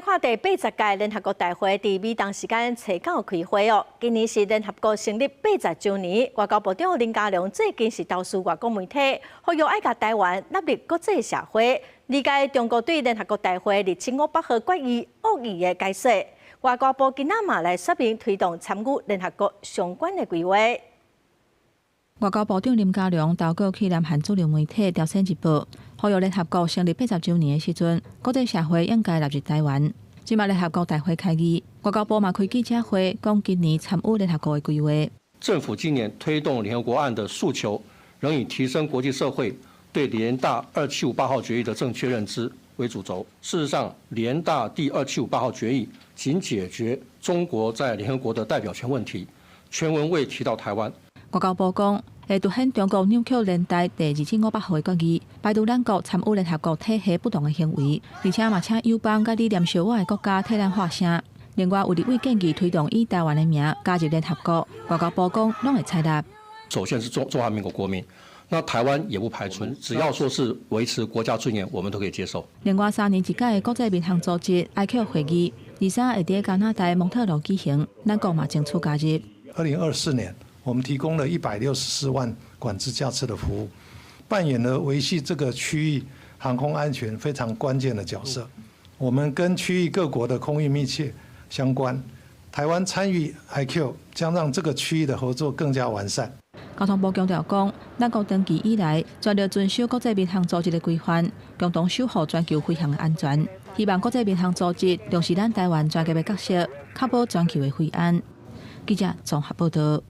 來看第80屆聯合國大會佇美東時間初九開會哦。今年是聯合國成立八十週年，外交部長林佳龍最近是投書外國媒體，呼籲愛共台灣納入國際社會，理解中國對聯合國大會2758號決議惡意的解說。外交部今仔嘛來說明推動參與聯合國相關的規劃。外交部長林佳龍投稿去南韓主流媒體《朝鮮日報》，呼籲聯合國成立八十週年的時陣，國際社會應該納入台灣。這馬聯合國大會開議，外交部嘛開記者會，講今年參與聯合國的規劃。政府今年推動聯合國案的訴求，仍以提升國際社會對聯大二七五八號決議的正確認知為主軸。事實上，聯大第二七五八號決議僅解決中國在聯合國的代表權問題，全文未提到台灣。外交部講，會凸顯中國扭曲聯大第2758號的決議，排除咱國參與聯合國體系不當的行為，而且嘛請友邦佮理念相倚的國家替咱發聲。另外，有立委建議推動以台灣的名加入聯合國，外交部講攏會採納。首先是中華民國國民，那台灣也不排除，只要說是維持國家尊嚴，我們都可以接受。另外，3年一屆的國際民航組織 ICAO 會議，23會佇加拿大蒙特羅舉行，咱國嘛爭取加入。 2024年，我們提供了164萬管制架次的服務，扮演了維繫這個區域航空安全非常關鍵的角色。我們跟區域各國的空運密切相關，台灣參與 ICAO 將讓這個區域的合作更加完善。交通部強調講，咱國長期以來全力遵守國際民航組織的規範，共同守護全球飛航的安全。希望國際民航組織重視咱台灣專業的角色，確保全球的飛安。記者綜合報道。